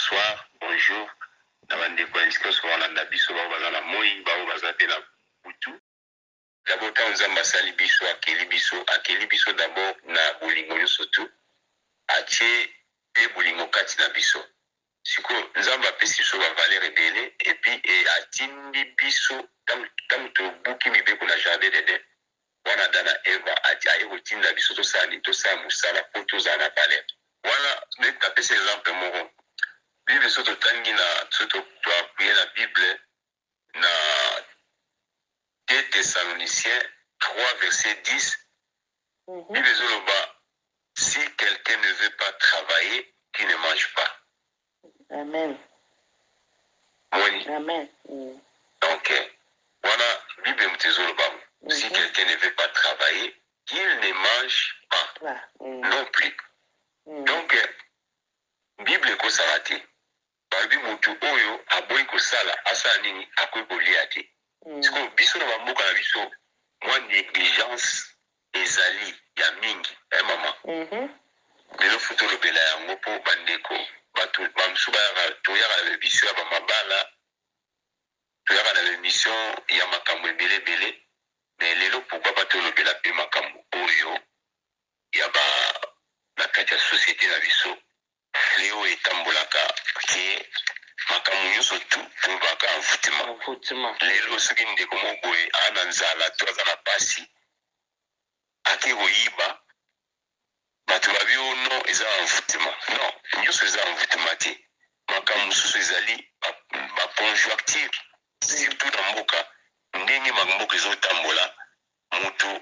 Bonsoir, bonjour na bandeko ya bisika nyonso baolanda biso, bao baza na moi, bao baza mpe na butu. D'abord, ntango Nzambe asali biso, akeli biso, akeli biso d'abord na bolingo nyonso tu, atie mpe bolingo kati na biso. Sikoyo Nzambe apesi biso bavaleur ebele, et puis atindi biso ntango tobuki mibeko na jardin d'Eden wana, Adam na Eva, aye kotinda biso tosala nini? Tosala mosala mpo tozala na valeur wana. Neti napesi exemple moko, Bible, so totangi na, so toappuyer na Bible na 2 Thessaloniciens 3 verset 10, Bible ezoloba: "Si quelqu'un ne veut pas travailler, qu'il ne mange pas." Amen. Moni? Amen. Donc wana Bible moto ezoloba: "Si quelqu'un ne veut pas travailler, qu'il ne mange pas non plus." Donc Bible ekosala te, balobi motu oyo aboyi kosala asala nini? Akoki kolia te. Sikoyo biso na bamboka na biso, mwa négligence ezali ya mingi, mama. Lelo faut tolobela yango mpo bandeko, bato bamosusu bayaka, toyaka na baémission ya bamabala, toyaka na baémission ya makambo ebele ebele, mais lelo pourquoi ba tolobela mpe makambo oyo ya ba na kati ya société na biso? Leo etambolaka ke makambo nyonso tu tolobaka envoûtement. Envoûtement. Lelo soki ndeko moko boye aa na nzala to aza na pasi, ake koyiba, bato babi: "O non, eza envoûtement." Non, nyonso eza envoûtement te. Makambo mosusu ezali baconjoncture, surtout na mboka, ndenge mboka ezotambola. Motu,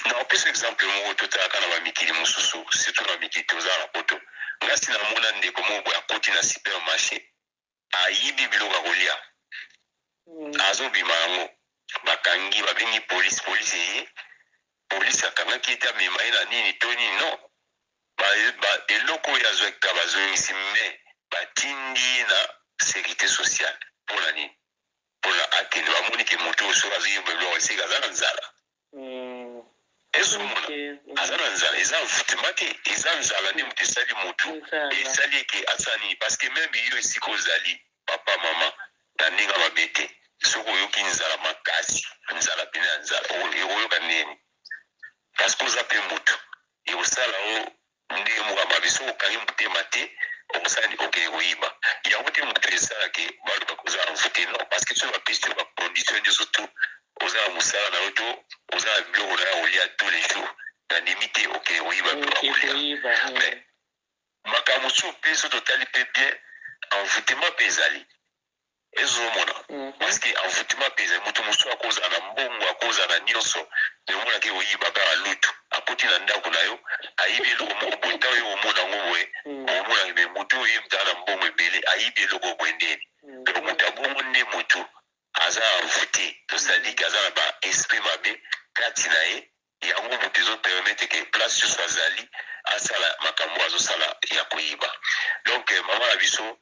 na opesa exemple moko, totalaka na bamikili mosusu, surtout na mikili toza na Poto. Ngasi namona ndeko moko boye akoti na supermarché, ayibi biloko ya kolia, azobima yango, bakangi, babengi polise. Polise eye, polise akangaki ete amema ye na nini to nini, non, eloko oyo azwaki ka bazongisi, mais batindi ye na sécurité sociale. Mpona nini? Mpona akende, bamoni ke moto oyo soki azoyeba biloko, esika aza na nzala. Ezomona aza na nzala, eza envoûtement te, eza nzala nde moto esali motu, esali eke asala nini? Parce que même yo, esika ozali, papa, mama, na ndenge mabe te, soki oyoki nzala makasi, nzala pene ya nzala, oyoka ndeni? Parce que oza mpe motu, ekosala o ndenge moko ya mabe. Soki okangi motema te, okosala nini? Okende koyiba. Yango te moto esalaka baloba koza envoûté, non, parce que soki bapesi te bacondition nyonso tu, oza na mosala na yo to oza na biloko na yo kolia tous les jours, nandimi te okende koyiba biloko ya kolia. Mais makambo mosusu mpe, so totali mpe bien, envoûtement mpe ezali, ezomona, parce que envoûtement mpe ezali. Moto mosusu akozala na mbongo, akozala na nyonso, mais omonaki koyiba kaka lutu, akoti na ndako na yo, ayibi eloko moko boye. Ntango yo omona yango boye, omonaki me motu oyo ye moto aza na mbongo ebele, ayibi eloko boye ndeni? Donc moto abongo nde motu aza envoûté, c'est-à-dire aza na baesprit mabe kati na ye. Yango moto ezopermettre ke place nyonso azali, asala makambo azosala ya koyiba. Donc mama na biso,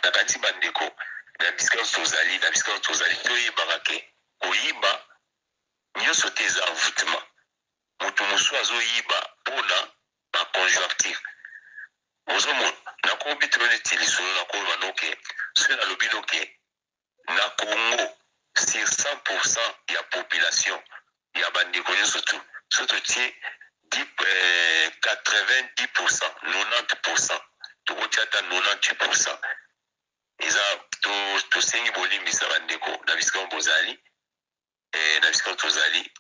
nakanisi bandeko na bisika nyonso tozali, na bisika nyonso tozali, toyebaka ke koyiba nyonso te eza envoûtement. Moto mosusu azoyiba mpona baconjoncture. Ozomona, nakobetela neti lisolo, nakoloba noke soki nalobi noke na Congo, sur 100 ya population ya bandeko nyonso tu, so totie 90, 90, tokotia ata 98, eza tosengi bolimbisa bandeko na bisika bozali, na bisika tozali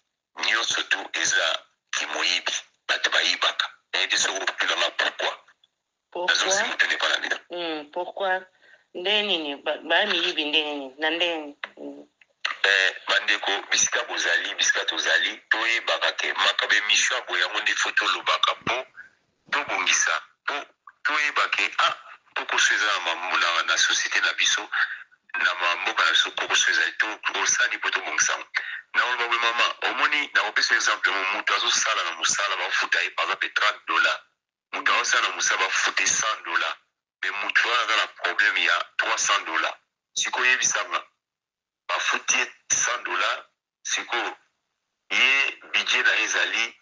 nyonso tu, eza kimoyibi, bato bayibaka. Nayebi soki otunanga pourquoi, nazosi motuna epa na bino. Pourquoi? Ndenge nini bamiyibi? Ndenge nini na ndenge nini? Bandeko, bisika bozali, bisika tozali, toyebaka ke makambo émission ya boye, yango nde faut tolobaka mpo tobongisa, mpo toyeba ke ah, kokoso eza na société na biso, na mamboka na biso, kokoso ezali, tosali mpo tobongisa yango. Nakoloba boye, mama, omoni, nakopesa exemple mo: moto azosala na mosala, bafuta ye par exemple 30 dollar. Moto azosala na mosala, bafuta 100 dollar, mais moto wana aza na problème ya 300 dollar. Sikoyo oyebisanga, bafuti ye 100 dollar, sikoyo ye budget na ye ezali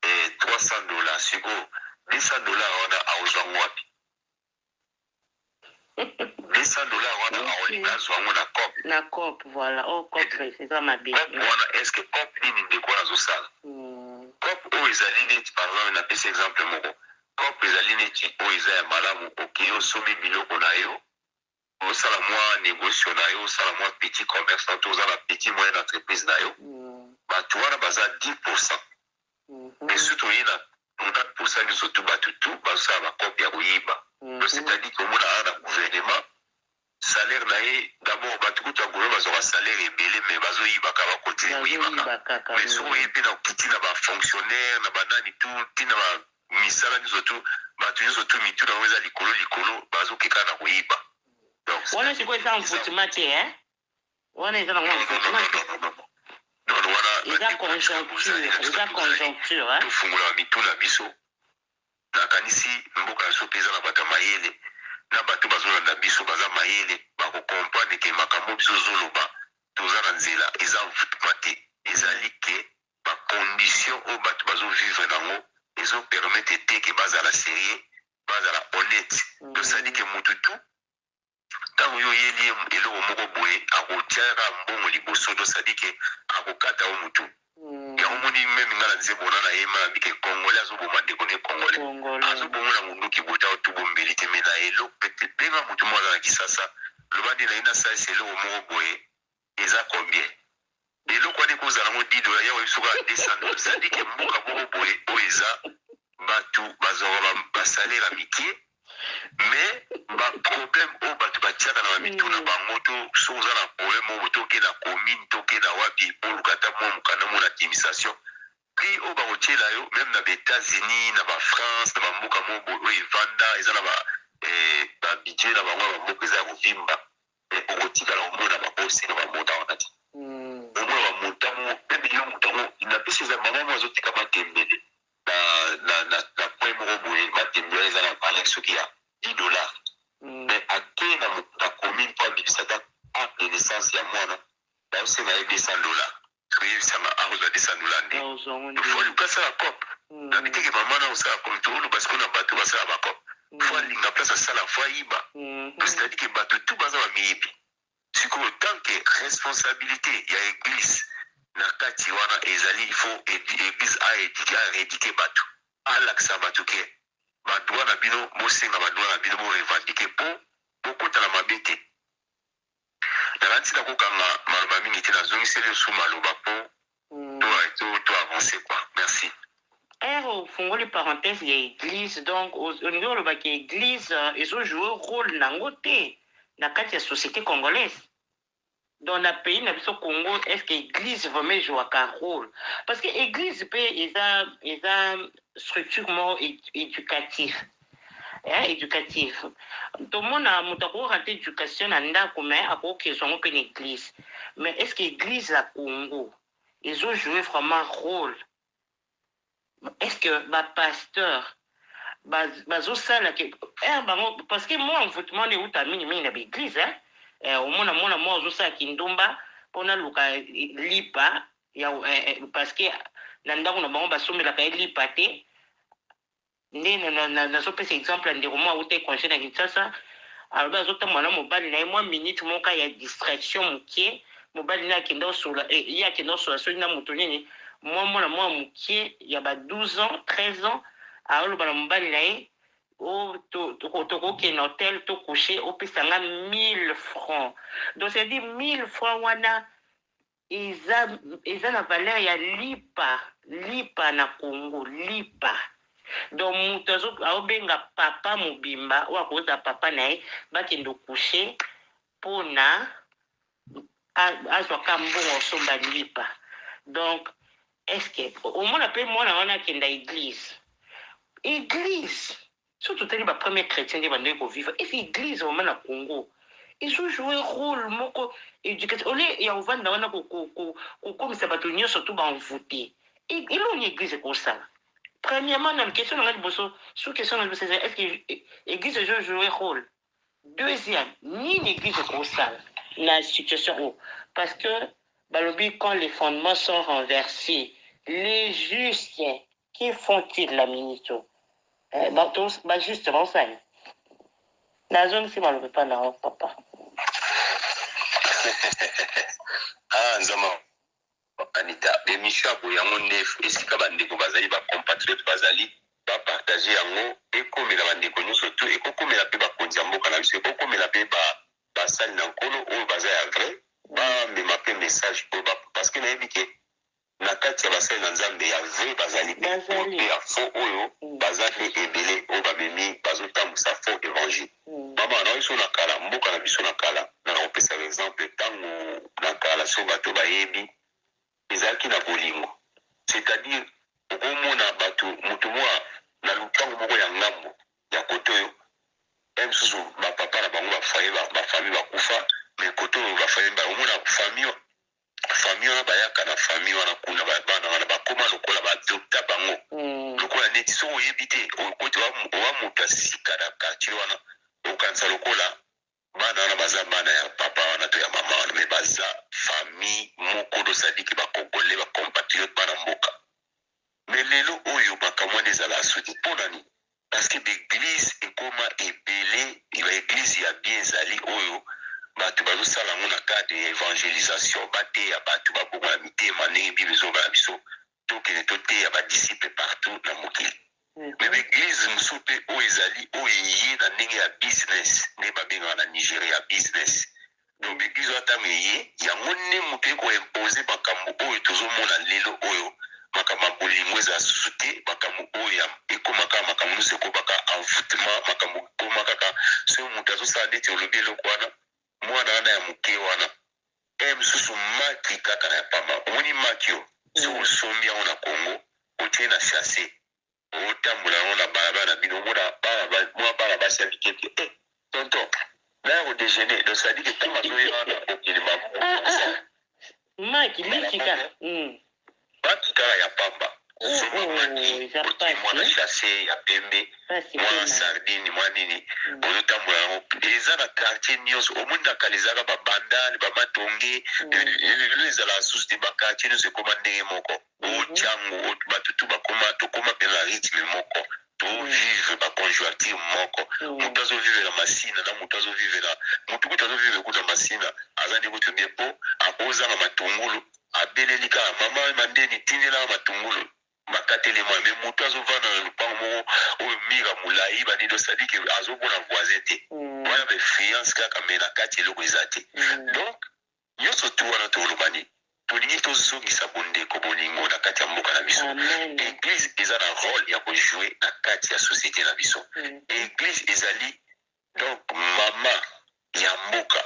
300 dollar, sikoyo 200 dollar wana akozwa ngo wapi? 200 $ wana, akolinga azwa yango na cop. Na cop, voilà. O cop eza mabe. Cop wana, est-ce cop nini ndeko wana azosala? Cop oyo ezali neti, par exemple, napesi exemple moko, cop ezali neti oyo eza ya malamu. Okei, osombi biloko na yo, osala mwa négocio na yo, osala mwa petit commerce na to oza na petit moyen entreprise na yo. Bato wana baza 10%. Mais soki toye na 90%, nyonso tu, bato tu bazosala bacoop ya koyiba. Donc c'est-à-dire komona awa na gouvernement, salaire na ye d'abord, bato kutu ya gouvernement bazwaka salaire ebele, mais bazoyibaka, bakontinue koyibaka. Bazoyiba kaka. Mais soki oye mpe na okiti na bafonctionnaire, na banani tu, ntina bamisala nyonso tu, bato nyonso tu, mitu na bango eza likolo likolo, bazokeka na koyiba. Donc wana sikoyo eza envoûtement te, hein? Wana eza nango envoûtement te. Non, wana eza conjoncture, eza conjoncture, hein? Tofungola mitu na biso. Nakanisi mboka na biso mpe eza na bato ya mayele, na bato bazolanda biso baza mayele, bakocomprendre ke makambo biso ozoloba, toza na nzela. Eza envoûtement te, ezali ke bacondition oyo bato bazovivre nango ezopermettre te ke bazala sérieux, bazala honnête. Donc c'est-à-dire ke motu tu, ntango yo oyeli ye eloko moko boye, akotiaka mbongo liboso. Donc c'est-à-dire ke akokata yo motu. Yango moni, même nga na nzembo na nayema na bike, Congolais azoboma ndeko ne Congolais. Congolais. Azobongola munduki bota otubombeli te, me na eloko pete. Benga motu moko aza na Kisasa, loba nde na ye nasalisa eloko moko boye, eza combien? Eloko wana ekozala ngo 10 $, yawe biso kaka 200 $. C'est-à-dire ke mboka moko boye oyo eza bato bazwaka basalaire ya mike, mais baproblème oyo bato batiaka na bamitu na bango, to soki oza na problème oyo, toke na commune, toke na wapi, oluka ata mwa mokanda mo na administration, prix oyo bakotiela yo, même na baÉtats-Unis, na baFrance, na bamboka moko boye oyo evanda, eza na babudget na bango ya bamboka eza ya kovimba, okotikala omona bakosenga bamota wana te. Omona bamota mo meme yo moto yango napesi, eza mama mo azotika matembele na point moko boye. Matembele wana eza na valeur soki ya 10 $, mais ake na commune mpo abimisa ata acte de naissance ya mwana, baosenga ye 200 $. Toyebisanga akozwa 200 $ nde faut aluka asala cop. Nabi teke mama na osala cop, tooloba sikoyo na bato basala bacop, faut alinga place asala, faut ayiba. C'est-à-dire ke bato tu baza bamiyibi. Sikoyo, tant que responsabilité ya église na kati wana ezali, il faut église aéduquer bato, alakisa bato ke badroit na bino, bosenga badroit na bino, borevendiquer mpo bokota na mabe te. Naka ntina kokanga maloba mingi te, nazongiseli osu maloba mpo to avancer quoi. Merci. Ere ofungoli parenthèse ya église, donc olingi olobaki église ezojouer rôle nango te na kati ya société congolaise, donc na pays na biso Congo. Est ce que église vraiment ejouaka rôle? Parce que église mpe eza structure moko éducative, éducative. Tomona moto akokoka te éducation na ndako, mais akoki yango mpe na église. Mais est ce que église ya Congo ezojouer vraiment rôle? Est ce que bapasteur bazosala ke bango? Parce que mwa envoûtement nde euta mingimingi na baeglise. Omona mwana mwa azosala kindumba mpona luka lipa ya, parce que na ndako na bango basombelaka ye lipa te. Nde nazopesa exemple ya ndeko moko auta congé na Kinshasa, alobi azotambola na mobali na ye, mwa minute moko ya distraction moke, mobali na akende osola, ye akende osola soki na moto nini, mwa mwana mwa moke ya ba 12 ans, 13 ans, aoloba na mobali na ye: "Tokokende hotel, tocoucher, opesa nga 1000 francs." Donc c'est à dire 1000 francs wana eza na valeur ya lipa, lipa na Congo, lipa. Donc moto aobenga papa mobimba oyo akozala papa na ye, bakende ocoucher mpona azwaka mbongo osomba lipa. Donc est ce que omona mpe mwana wana akenda église? Église, soki totali bapremier chrétien nde bandeki kovivre, est ce église vraiment na Congo ezojouer rôle moko éducation? Ole ya kovanda wana kokomisa bato nyonso to baenvoûté, eloni église ekosala? Premièrement, na question na nga liboso, sous question na liboso, est ce que église ezojouer rôle? Deuxième, nini église ekosala na situation oyo? Parce que balobi, quand les fondements sont renversés, les justes, qui font-ils la minute? Bajuste baosala? Nazongisi maloba epa na yo, papa. Ah, Nzambe, Anita, émission ya boye, yango nde esika bandeko bazali, bacompatriote bazali, bapartage yango, ekomela bandeko nyonso tu, ekokomela mpe bakonzi ya mboka na biso, ekokomela mpe basali na Nkolo oyo baza ya vrai, bamema mpe message oyo, parce que nayebi ke na kati ya basali na Nzambe ya vrai bazali mpe Bazali. mpe ya faux oyo baza nde ebele, oyo bamemi, bazotambusa faux évangile. Mama na biso, na kala, mboka na biso na kala, na kopesa exemple, ntango na kala, so bato bayebi, ezalaki na bolingo, c'est-à-dire okomona bato, moto mwa na lupango moko ya ngambo ya kote oyo, ye mosusu bapapa na bango, bafoyer, bafamille bakufa, mais kote oyo bafamille, omona famille wana bayaka na famille wana kuna, bana wana bakóma lokola baadopta bango, lokola neti soki oyebi te, okoti owa moto ya sika na quartier wana, okanisa lokola bana wana baza bana ya papa wana to ya mama wana, mais baza famille moko. Tosadiki bacongolais, bacompatriote, bana mboka. Mais lelo oyo makambo wana ezala soki mpo na nini? Parce que baeglise ekóma ebele. Baeglise ya bien ezali, oyo bato bazosala yango na cadre ya évangélisation, bateya bato, babongola mitema, ndenge Bible ezoba na biso, tokende toteya badisciple partout na mokili. Mais baeglise mosusu mpe oyo ezali, oyo eye na ndenge ya business, nde babengaka na Nigeria business. Donc baeglise oyo, ntango eye, yango nde moto ekoimpose makambo oyo tozomona lelo oyo. Makambo ya bolingo ezala susu te, makambo oyo ekóma kaka, makambo nyonso ekómaka envoûtement, makambo ekóma kaka soki moto azosala neti olobi eloko wana, mwana wana ya moke wana e mosusu maki kaka na ya pamba. Omoni maki oyo, soki osombi yango na Congo, otie na sachet, otambola yango na balabala na bino, omona mwa bana basi ya mike te: "Eh, tonton, naya kodéjeuner." Donc c'est-à-dire que ntango azoya wana, okende Maki liki kaka. Maki kaka ya pamba, soma maki, eza otie mwana pasi. Sachet ya pembe, Pasi mwa pema. sardine, mwa nini, ozotambola yango, eza na quartier nyonso. Omoni na kala ezalaka babandale, bamatonge. Lelo ezalaka susu te, baquartier nyonso ekóma ndenge moko. Otyango bato tu bakóma, tokóma mpe na rythme moko, tovivre baconjoncture moko. Moto azovivre na Masina na moto azovivre na motu kutu azovivre kuta Masina aza nde kutu bien, mpo akozanga matungulu, abeleli kaka: "Mama Mandeni, tindelaka matungulu." Bakatelema. Mais moto azovanda na lopango moko oyo mira molai, banini, osadike azomona voisin te. Wana bainfluence kaka, mais na kati eloko eza te. Donc nyonso tu wana toloba nini? Tolingi tozongisa bondeko, bolingo na kati ya mboka na biso. Amen. Église eza na rôle ya kojouer na kati ya société na biso. Église ezali donc mama ya mboka.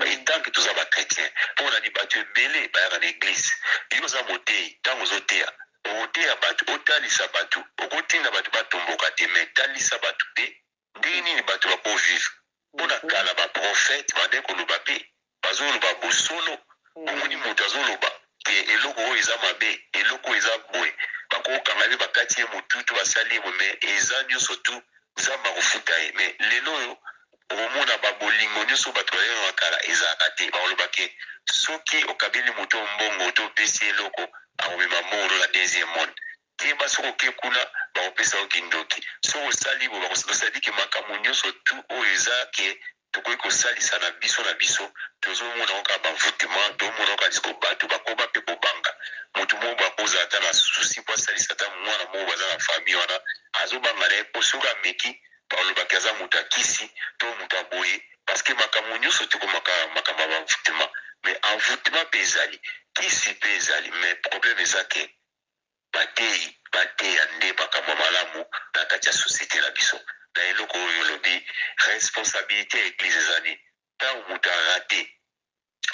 Etanke toza bachrétien, mpo nani? Bato ebele bayaka na église. Yo oza motei, ntango ozoteya, okoteya bato, otalisa bato, okotinda bato batomboka te, mais talisa bato mpe ndenge nini bato bakovivre. Mpona kala, baprofete bande koloba mpe bazoloba bosolo. Omoni moto azoloba ke eloko oyo eza mabe, eloko oyo eza boye, bakokanga mpe bakati ye motutu, basali ye boye, mais eza nyonso tu Nzambe akofuta ye. Mais lelo oyo okomona babolingo nyonso bato bayebaka kala ezalaka te. Bakoloba ke soki okabeli moto mbongo to opesi eloko, akomema mbongo na deuxième monde. Keba, soki oke kuna, bakopesa yo kindoki. Soki osali boye, osadike makambo nyonso tu oyo eza ke tokoki kosalisa na biso na biso. Tozomona kaka baenvoûtement, tozomona kaka disiko bato bakoma mpe kobanga. Motu moko bakozala ata na souci po asalisa ata mwana moko baza na famille wana, azobanga na ye, mpo soki ameki, balobaki aza moto akisi to moto aboye, parce que makambo nyonso tokomaka makambo ya baenvoûtement. Mais envoûtement mpe ezali, kisi mpe ezali, mais problème eza ke bateyi bateya nde makambo malamu na kati ya société na biso. Na eloko oyo olobi, responsabilité ya église eza nini? Ntango moto arate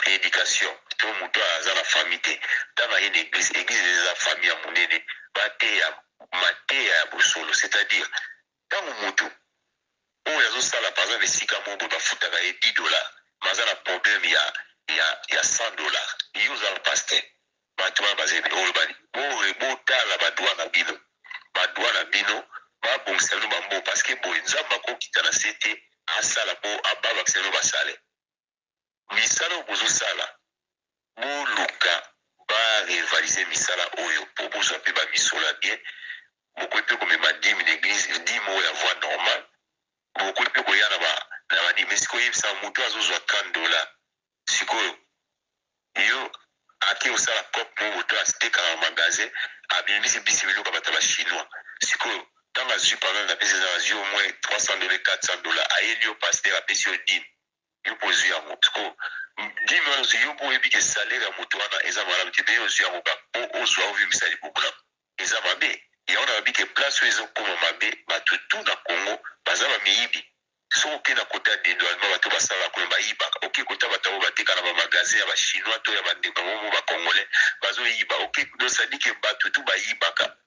éducation to moto aza na famille te, ntango aye na église, église eza famille ya monene, bateya mateya ya bosolo. C'est-à-dire ntango moto oyo azosala, par exemple, esika moko boye bafutaka ye 10 $, mais aza na problème ya 100 $, yo ozala pasteur, bato wana baza ebele, oyo bani botala badroit na bino, badroit na bino, babongisa bino bambo, parce que boye Nzambe akokita na se te, asala mpo babakisa bino basale misala oyo bozosala. Boluka barevalise misala oyo mpo bozwa mpe bamisolo ya bien. Bokoki mpe komema dîme na église, dîme oyo ya voie normale. Bokoki mpe koya na banini. Mais sikoyo oyebisa moto azozwa 30 $. Sikoyo yo ake kosala cop moko boye to atekaka na magasin, abimisi bisi biloko ya bato ya ba chinois. Sikoyo ntango azwi, par exemple napesi eza, azwi au moins 300 $, 400 $, ayeli yo pasteur, apesi yo dîme, yo mpo ozwi yango. Sikoyo dîme wana ozwi, yo mpo oyebi ke salaire ya moto wana eza malamu te, me yo ozwi yango kaka mpo ozwa ovimbisa libumu na eza mabe. Yango nalobi ke place oyo ezokoma mabe, bato tu na Congo baza bamiyibi. Soki okei na kota ya dédouanement, bato basalaka kuna bayibaka. Okei kota bato yango bateka na bamagasin ya bachinois to ya bandeko yango mo bacongolais bazoyiba. Okei, donc c'est-à-dire ke bato tu bayibaka.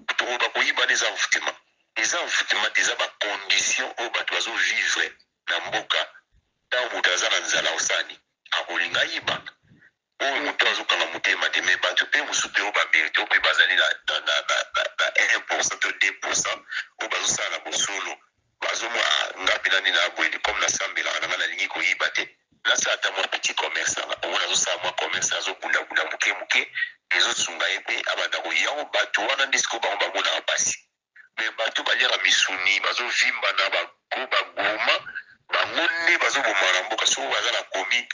Tokoloba koyiba wana eza envoûtement? Eza envoûtement te, eza bacondition oyo bato bazovivre na mboka. Ntango moto aza na nzala, osani akolinga ayiba. Oyo moto azokanga motema te, me bato mpe mosusu mpe oyo bamérite, oyo mpe bazali na 1 % to 2 % oyo bazosala na bosolo, bazomona nga mpe nani na boye, comme nasambelaka na nga, nalingi koyiba te, nasala ata mwa petit commerce nanga. Omona azosala mwa commerce, azobundabunda moke moke, ezosunga ye mpe abanda koyango. Bato wana nde sikoyo bango bamonaka mpasi. Me bato baliaka misuni, bazovimba na bagoma, bango nde bazobomana na mboka. Soki baza na komi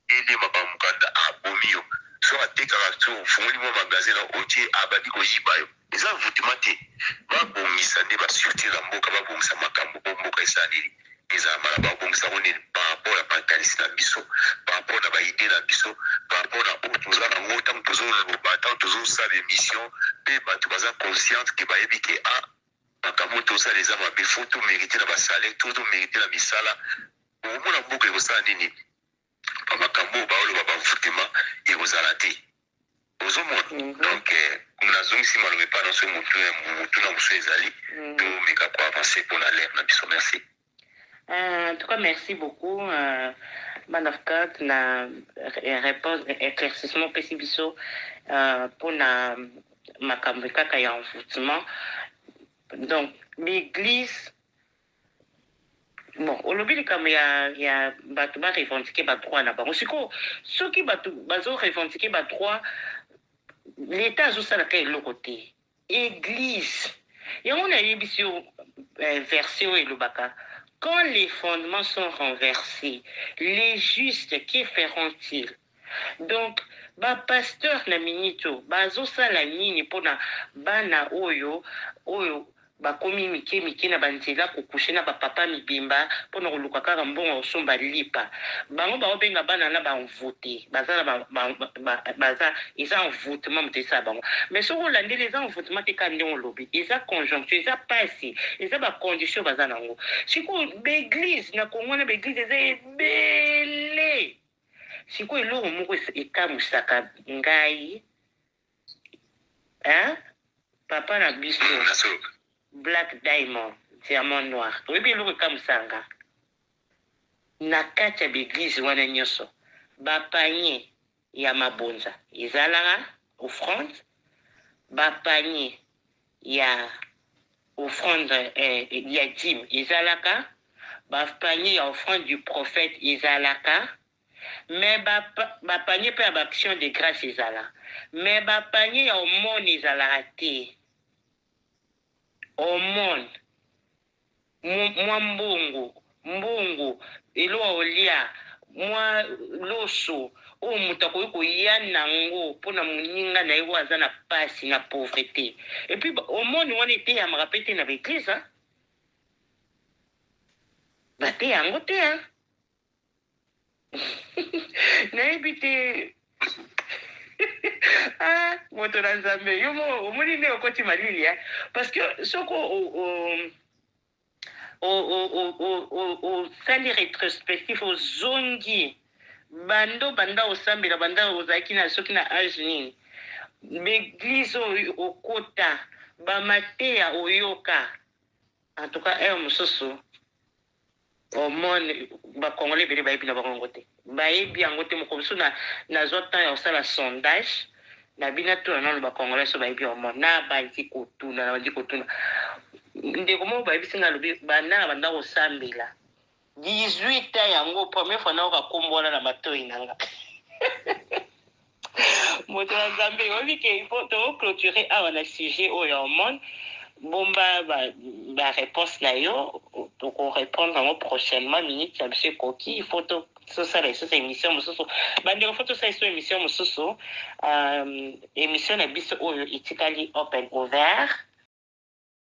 ede makambo, mokanda abomi yo. So atekaka, so ofungoli mwa magasin na otie, abandi koyiba yo. Eza envoûtement te. Babongisa nde bastructure na mboka, babongisa makambo mpo mboka esala nini? Ezala mala. Babongisa yango nini? Par rapport ya makanisi na biso, par rapport na baidée na biso, par rapport na oyo toza nango. Ntango tozoloba, ntango tozosala émission mpe bato baza consciente ke bayebi ke a makambo oyo tozosala eza mabe, faut tomérite na basalaire to tomérite na misala. Okomona mboka ekosala nini? Bamakambo oyo baoloba baenvoûtement ekozala te, ozomona. Donc nazongisi maloba epai na so motu motuna mosusu ezali, tomeka koavance mpona l'heure na biso. Merci. En tout cas, merci beaucoup, man of God, na réponse, éclaircissement opesi biso mpona makambo kaka ya envoûtement. Donc, l'église, bon, olobi likambo ya bato barevendique badroit na bango. Sikoyo soki bato bazorevendique badroit, l'État azosalaka eloko te. Église yango nayebisi yo, verset oyo elobaka: "Quand les fondements sont renversés, les justes, que feront-ils?" Donc bapasteur na minute oyo bazosala nini mpona bana oyo bakomi mike mike na banzela, kokushe na bapapa mibimba mpona koluka kaka mbongo ya kosomba lipa? Bango baobenga bana na baenvoûté, baza na baza, eza envoûtement moto esala bango. Mais soki olandeli, eza envoûtement te. Kaka ndenge olobi, eza conjoncture, eza pasi, eza bacondition baza nango. Sikoyo baeglise na Kongo wana, baeglise eza ebele. Sikoyo eloko moko ekamwisaka ngai, hein? Papa na biso Black Diamond, Diamant Noir, oyebi eloko ekamwisaka na kati ya baeglise wana nyonso? Bapanier ya mabonza ezalaka, offrande, bapanier ya offrande ya dîme ezalaka, bapanier ya offrande du prophète ezalaka, mais bapanier mpe ya baaction de grâce ezala, mais bapanier ya aumône ezalaka te. Aumône, mwa mbongo mbongo, eloko olia, mwa loso oyo moto akoki koya nango mpona moninga na ye oyo aza na pasi na pauvreté. Et puis aumône wana eteyamaka mpe te na baeglise, bateya yango te. Nayebi te. Ah, moto na Nzambe, yo mo omoni nde okoti malili, parce que soki osali rétrospectif, ozongi bando banda osambela, banda ozalaki na soki na age nini, baeglise oyo okota, bamateya oyoka, en tout cas heure mosusu omone bacongolais ebele bayebi na bango yango te, bayebi yango te. Moko mosusu nazwa temps ya kosala sondage na bino, tuna nano bacongolais so bayebi aumône. Nabandi kotuna, nabandi kotuna ndeko moko, bayebisi nga, alobi banda na banda kosambela 18 ans, yango première fois nayoka kombo wana na matoi na nga. Moto na Nzambe, oyebi ke il faut toclôturer awa na sujet oyo ya aumône. Bomba baréponse na yo, tokorépondre yango prochainement. Minute na biso ekoki, il faut to Tosala lisusu émission mosusu, bandeko. Faut tosala lisusu émission mosusu. Émission na biso oyo etikali open, ouvert.